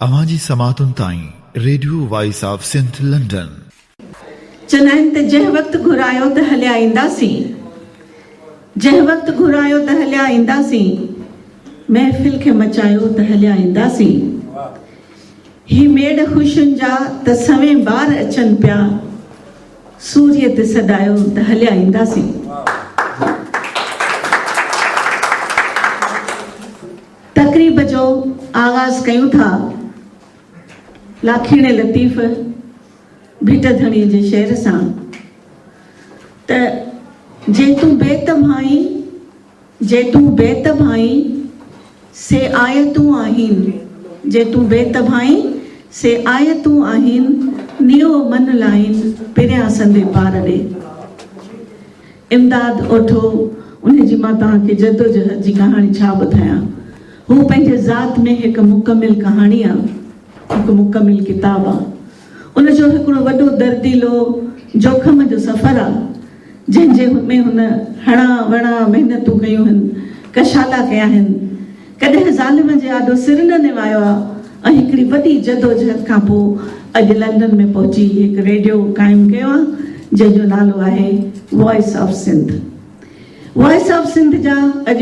اوهان جي سماعتن تائين radio voice of Sindh London. چوندا آهن ته جنهن وقت گهرايو ته هليا اينداسين جنهن وقت گهرايو ته هليا اينداسين محفل کي مچايو ته هليا اينداسين هي ميڙ خوشين جا ته سوين بار اچن پيا سوريء تي سڏايو ته هليا اينداسين. تقريب جو آغاز ڪيون ٿا لاکيڻي لطيف ڀٽ ڌڻي جي شعر سان ته جي تون بيت ڀائين جي تون بيت ڀائين سي آيتون آهين جي تون بيت ڀائين سي آيتون آهين نيو من لائين پريان سندي پار ڏي. امداد اوٺو انهي جي مان توهان کي جدوجهد جي ڪهاڻي ڇا ٻڌايان. هو پنهنجي ذات ۾ هڪ مڪمل ڪهاڻي آ، هڪ مڪمل ڪتاب آ. ان جو هڪڙو وڏو درديلو جوکم جو سفر آ، جنهن جي ۾ هن هڻا وڻا محنتون ڪيون هن، ڪشالا ڪيا هن. ڪڏهن ظالم جي آڏو سر نه نوايو آ ۽ هڪڙي وڏي جدوجهد کان پوء اڄ لنڊن ۾ پهچي هڪ ريڊيو قائم ڪيو آ، جنهن جو نالو آهي voice of Sindh. Voice of Sindh جا اڄ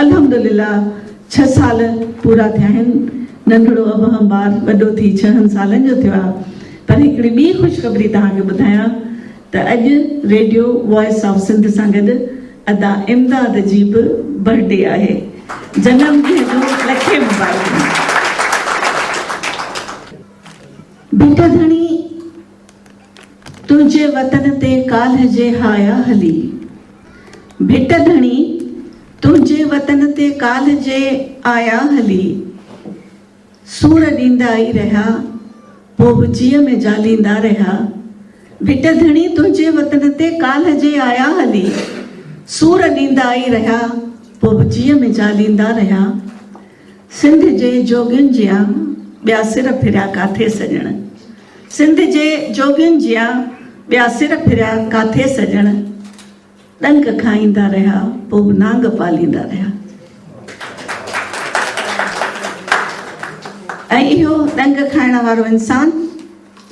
الحمدلله ڇهه سال پورا ٿيا آهن. ننڍڙو ابهم ٻار وڏو ٿي ڇهن سالن جو ٿيو آهي. پر هڪڙي ٻي خوشخبري توهان کي ٻڌايان ته اڄ ريڊيو وائس آف سنڌ سان گڏ ادا امداد جي به برٿ ڊي آهي. جنم ڏينهن جون لکين مبارڪون. ڀٽ ڌڻي تنهنجي وطن تي ڪالهه جي هايا هلي. ڀٽ ڌڻي تنهنجي وطن تي ڪالهه جي آيا هلي. سور ڏيندا ئي رهيا، پوء به جيء ۾ جاليندا رهيا. ڀٽ ڌڻي تنهنجي وطن تي ڪالهه جي آيا هلي. سور ڏيندا ئي رهيا، پوء به جيء ۾ جاليندا رهيا. سنڌ جي جوڳين جيان ٻيا سر ڦريا ڪاٿي سڄڻ. سنڌ جي جوڳين جيان ٻيا سر ڦريا ڪاٿي سڄڻ. ڏنگ کائيندا رهيا پوء به نانگ پاليندا رهيا. ۽ اهو ڏنگ کائڻ وارو انسان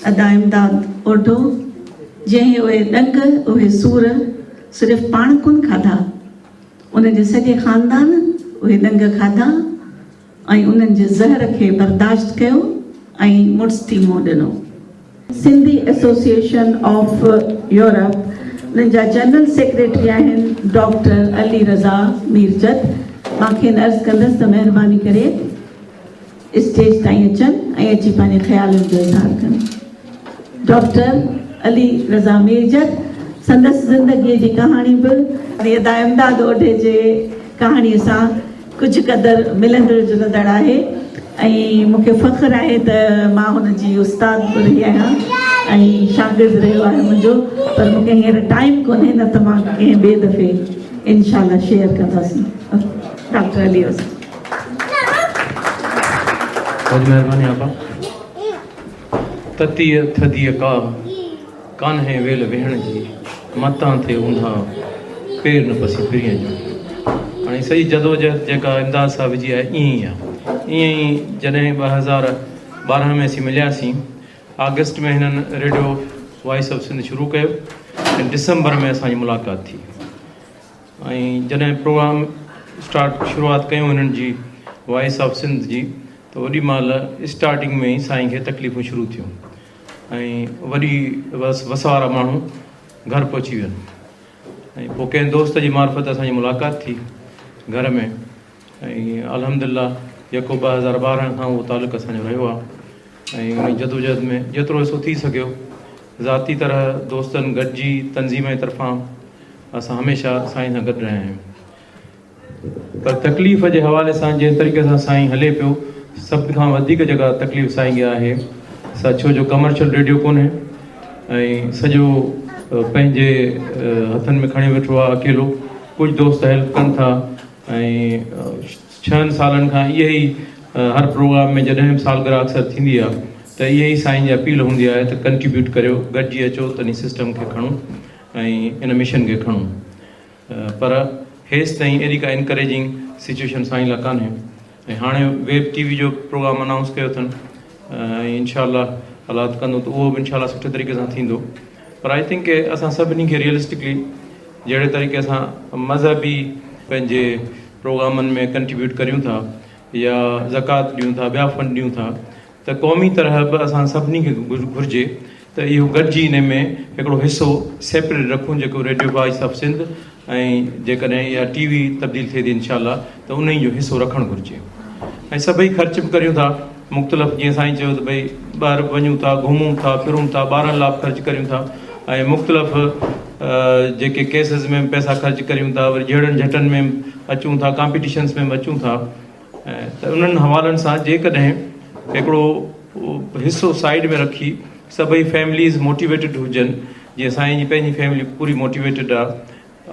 ادا امداد اوڍو جنهن اهي ڏنگ اهي سور صرف پاڻ ڪونه کاڌا ان جي سڄي خاندان اهي ڏنگ کاڌا ۽ انهن جي زهر کي برداشت ڪيو ۽ مڙس ٿي منهن ڏنو. سنڌي ايسوسيئيشن آف يورپ انهن جا جنرل سيڪريٽري آهن ڊاڪٽر علي رضا ميرجت. مان کين عرض ڪندس ته مهرباني ڪري اسٽيج تائين اچن ۽ اچي پنهنجي خيالن جو اظهار ڪن. ڊاڪٽر علي رضا ميرجت سندس زندگيء جي ڪهاڻي به ادا امداد اوڍي جي ڪهاڻيء سان ڪجهه قدر ملندڙ جلندڙ آهي ۽ مون کي فخر آهي ته مان هن جي استاد به رهي آهيان ۽ شاگرد رهيو آهي منهنجو پر مون کي هينئر ٽائيم ڪونهي نه ته مان ڪنهن ٻئي دفعي انشاء الله شيئر ڪندس ڊاڪٽر علي رضا. وڏي مهرباني آپا. تتيء ٿڌيء ڪا، ڪانهي ويل ويهڻ جي، متان ٿئي اونڌاهه، پير نه پسي پرينء جو. هاڻي سڄي جدوجهد جيڪا امداد صاحب جي آهي ائين ئي آهي. ائين ئي جڏهن 2012 ۾ اسين ملياسين، آگسٽ ۾ هنن ريڊيو وائس آف سنڌ شروع ڪيو ۽ ڊسمبر ۾ اسان جي ملاقات ٿي. ۽ جڏهن پروگرام اسٽارٽ شروعات ڪيون هنن جي وائس آف سنڌ جي ته اوڏي مهل اسٽارٽنگ ۾ ئي سائين کي تڪليفون شروع ٿيون ۽ وڏي وس وس وارا ماڻهو گهر پهچي وين ۽ پوء ڪنهن دوست جي معرفت اسان جي ملاقات ٿي گهر ۾ ۽ الحمدلله يڪو 2012 کان اهو تعلق اسان جو رهيو آهي ۽ ان جدوجهد ۾ جيترو حصو ٿي سگهيو ذاتي طرح دوستن گڏجي تنظيم جي طرفان اسان هميشه سائين سان گڏ رهيا آهيون پر تڪليف جي حوالي سان جنهن طريقي سان سائين هلي پيو سڀ کان وڌيڪ جيڪا تڪليف سائين کي آهي سا ڇو جو ڪمرشل ريڊيو ڪونهي ۽ سڄو پنهنجي هٿن ۾ کڻي ويٺو آهي اڪيلو ڪجهه دوست هيلپ ڪن ٿا ۽ ڇهن سالن کان اهي ئي هر پروگرام ۾ جڏهن به سالگرهه اڪثر ٿيندي آهي ته اهي ئي سائين جي اپيل هوندي آهي ته ڪنٽريبيوٽ ڪريو گڏجي اچو ته انهي سسٽم کي کڻون ۽ ان مشن کي کڻون پر هيستائين ايڏي ڪا انڪريجنگ سچويشن سائين لاء ڪانهي ۽ هاڻي ويب ٽي وي جو پروگرام انائونس ڪيو اٿن. ۽ انشاء الله الله ڪندو ته اهو به انشاء الله سٺي طريقي سان ٿيندو پر I think اسان سڀني کي ريئلسٽڪلي جهڙي طريقي سان مذهبي پنهنجي پروگرامن ۾ ڪنٽريبيوٽ ڪريون ٿا يا زڪوات ڏيون ٿا ٻيا فنڊ ڏيون ٿا ته قومي طرح به اسان سڀني کي گهرجي ته اهو گڏجي ان ۾ هڪڙو حصو سيپريٽ رکون جيڪو ريڊيو وائس آف سنڌ ۽ جيڪڏهن اها ٽي وي تبديل ٿئي ٿي انشاء الله ته انهي جو حصو رکڻ گهرجي ۽ سڀئي خرچ به ڪريون ٿا مختلف جيئن سائين چيو ته ڀئي ٻاهر به وڃون ٿا گهمون ٿا ڦرون ٿا ٻارن لاء به خرچ ڪريون ٿا ۽ مختلف جيڪي ڪيسز ۾ به پئسا خرچ ڪريون ٿا وري جهيڙن جهٽن ۾ به اچون ٿا ڪامپيٽيشنس ۾ به اچون ٿا ته انهن حوالن سان جيڪڏهن هڪڙو حصو سائيڊ ۾ رکي سڀئي فيمليز موٽيويٽيڊ هجن جيئن سائين جي پنهنجي فيملي پوري موٽيويٽيڊ آ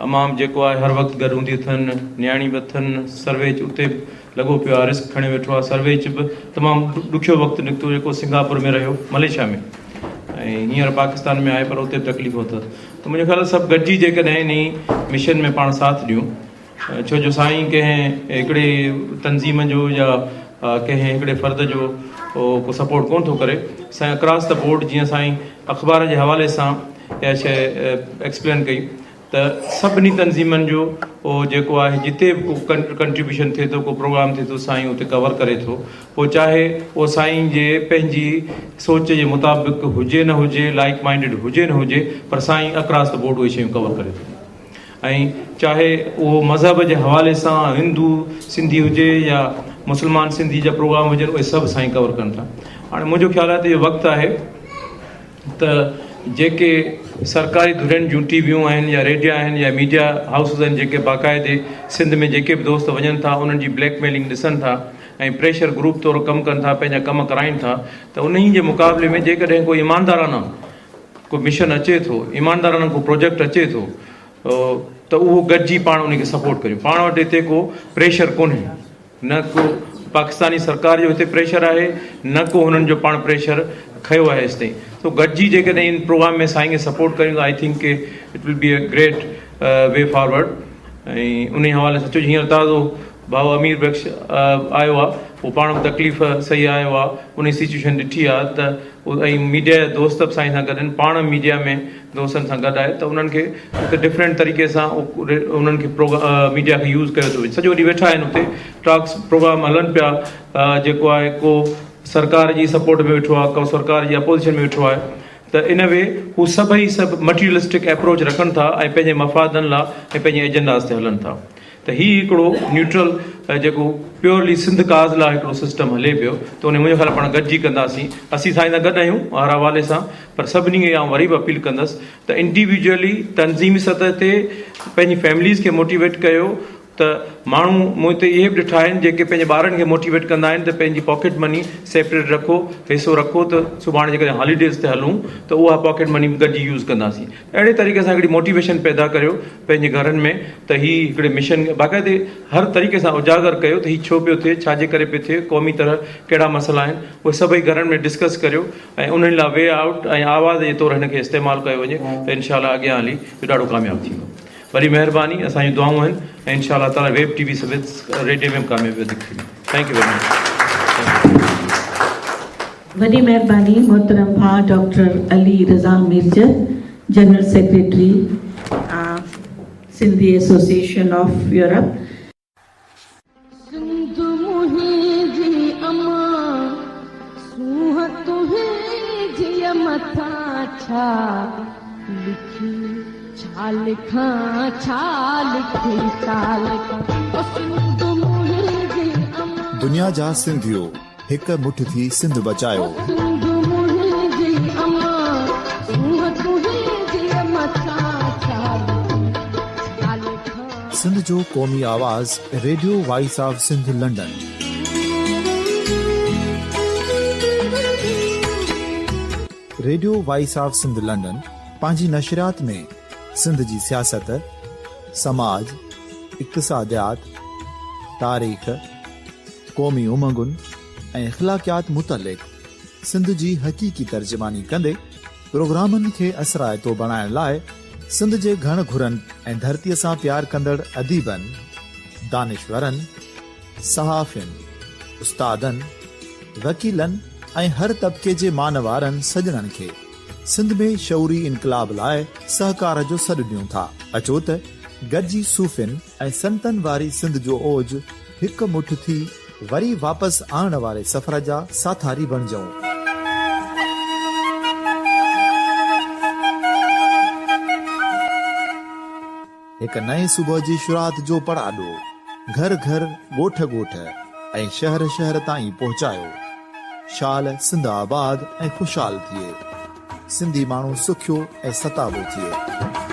امام جيڪو آهي هر وقت گڏ هوندي اٿن نياڻي به اٿن سرويچ اتي به لڳو پيو آ رسڪ کڻي ويٺو آ سرويچ به تمام ڏکيو وقت نڪتو جيڪو سنگاپور ۾ رهيو ملائيشيا ۾ ۽ هينئر پاڪستان ۾ آهي پر اتي به تڪليف اٿس ته منهنجو خيال سڀ گڏجي جيڪڏهن انهي مشن ۾ پاڻ ساٿ ڏيون ڇو جو سائين ڪنهن هڪڙي تنظيم جو يا ڪنهن هڪڙي فرد جو ڪو سپورٽ ڪونه ٿو ڪري سائين اڪراس the board جيئن سائين اخبار جي حوالي سان اها شيء ايڪسپلين ڪئي ته سڀني تنظيمن جو جيڪو آهي جتي به ڪو ڪنٽريبيوشن ٿئي ٿو ڪو پروگرام ٿئي ٿو سائين اتي ڪور ڪري ٿو پوء چاهي اهو سائين جي پنهنجي سوچ جي مطابق هجي نه هجي لائيڪ مائنڊيڊ هجي نه هجي پر سائين اڪراس the board اهي شيون ڪور ڪري ٿو ۽ چاهي اهو مذهب جي حوالي سان هندو سنڌي هجي يا مسلمان سنڌي جا پروگرام هجن اهي سڀ سائين ڪور ڪن ٿا هاڻي منهنجو خيال آهي ته اهو وقت آهي ته جيڪي سرڪاري ڌرين جون ٽي ويون آهن يا ريڊيا آهن يا ميڊيا هائوسز آهن جيڪي باقاعدي سنڌ ۾ جيڪي به دوست وڃن ٿا انهن جي بليڪ ميلنگ ڏسن ٿا ۽ پريشر گروپ طور ڪم ڪن ٿا پنهنجا ڪم ڪرائين ٿا ته انهي جي مقابلي ۾ جيڪڏهن ڪو ايماندارانه ڪو مشن اچي ٿو، ايماندارانه ڪو پروجيڪٽ اچي ٿو ته اهو گڏجي پاڻ ان کي سپورٽ ڪريون. پاڻ وٽ هتي ڪو پريشر ڪونهي، نه ڪو پاڪستاني سرڪار جو هتي پريشر آهي، نه ڪو هنن جو پاڻ پريشر کنيو آهي هيستائين. سو گڏجي جيڪڏهن ان پروگرام ۾ سائين کي سپورٽ ڪريون ته I think it will be a great way forward ۽ انهي حوالي سان ڇو جو هينئر تازو ڀائو امير بخش آيو آ اهو پاڻ به تڪليف سهي آيو آ انهي سچويشن ڏٺي آ ته ۽ ميڊيا جا دوست به سائين سان گڏ آهن پاڻ ميڊيا ۾ دوستن سان گڏ آهي ته انهن کي اتي ڊفرنٽ طريقي سان انهن کي ميڊيا کي يوز ڪيو ٿو وڃي سڄو ڏينهن ويٺا آهن اتي ٽاڪس پروگرام هلن پيا جيڪو آهي ڪو سرڪار جي سپورٽ ۾ ويٺو آ ڪو سرڪار جي اپوزيشن ۾ ويٺو آهي ته ان وي هو سڀئي سڀ مٽيريلسٽڪ اپروچ رکن ٿا ۽ پنهنجي مفادن لا ۽ پنهنجي ايجنڊاز تي هلن ٿا ته هي هڪڙو نيوٽرل جيڪو پيورلي سنڌ ڪاز لاء هڪڙو سسٽم هلي پيو ته ان منهنجو خيال پاڻ گڏجي ڪنداسين اسين سائين سان گڏ آهيون هر حوالي سان پر سڀني کي آئون وري به اپيل ڪندس ته انڊيويجولي تنظيمي سطح تي پنهنجي فيمليز کي موٽيويٽ ڪيو ته ماڻهو مون هتي اهي به ڏٺا آهن جيڪي پنهنجي ٻارن کي موٽيويٽ ڪندا آهن ته پنهنجي پاڪيٽ مني سيپريٽ رکو حصو رکو ته سڀاڻي جيڪڏهن هاليڊيز تي هلون ته اها پاڪيٽ مني به گڏجي يوز ڪنداسين اهڙي طريقي سان هڪڙي موٽيويشن پيدا ڪريو پنهنجي گهرن ۾ ته هي هڪڙي مشن باقاعدي هر طريقي سان اجاگر ڪيو ته هي ڇو پيو ٿئي ڇا جي ڪري پيو ٿئي قومي طرح ڪهڙا مسئلا آهن اهي سڀئي گهرن ۾ ڊسڪس ڪريو ۽ انهن لاء وي آئوٽ ۽ آواز جي طور هن کي استعمال ڪيو وڃي ته انشاء الله اڳيان هلي اهو ڏاڍو ڪامياب ٿيندو وڏي مهرباني اسان جون دعائون آهن ۽ انشاء الله تعالي ويب ٽي وي سميت ريڊيو ۾ به ڪاميابي وڌيڪ ٿيندي thank you very much. وڏي مهرباني محترم ڀاء doctor Ali Raza Mirjar general secretary Sindhi association of Europe. Sindh منهنجي امان سونهن تنهنجيء مٿان ڇا لکي ڇا لکان ڇا لکي ڇا لکان او سنڌ منهنجي امان. دنيا جا سنڌيو هڪ مٺ ٿي سنڌ بچايو. او سنڌ منهنجي امان سونهن تنهنجيء مٿان ڇا لکي ڇا لکان. سنڌ جو قومي آواز radio voice of Sindh London. Radio voice of Sindh London پنهنجي نشريات ۾ سنڌ جي سياست، سماج، اقتصاديات، تاريخ، قومي امنگن ۽ اخلاقيات متعلق سنڌ جي حقيقي ترجماني ڪندي پروگرامن کي اثرائتو بڻائڻ لاء سنڌ جي گهڻ گهرن ۽ ڌرتيء سان پيار ڪندڙ اديبن، دانشورن، صحافين، استادن، وڪيلن ۽ هر طبقي جي مان وارن سڄڻن کي سنڌ ۾ شعوري انقلاب لاء سهڪار جو سڏ ڏيون ٿا. اچو ته گڏجي صوفين ۽ سنتن واري سنڌ جو اوج هڪ مٺ ٿي وري واپس آڻڻ واري سفر جا ساٿاري بڻجون. هڪ نئين صبح جي شروعات جو پڙاڏو گهر گهر، ڳوٺ ڳوٺ ۽ شهر شهر تائين پهچايو. شال سنڌ آباد ۽ خوشحال ٿئي. سنڌي ماڻهو سکيو ۽ ستابو ٿئي.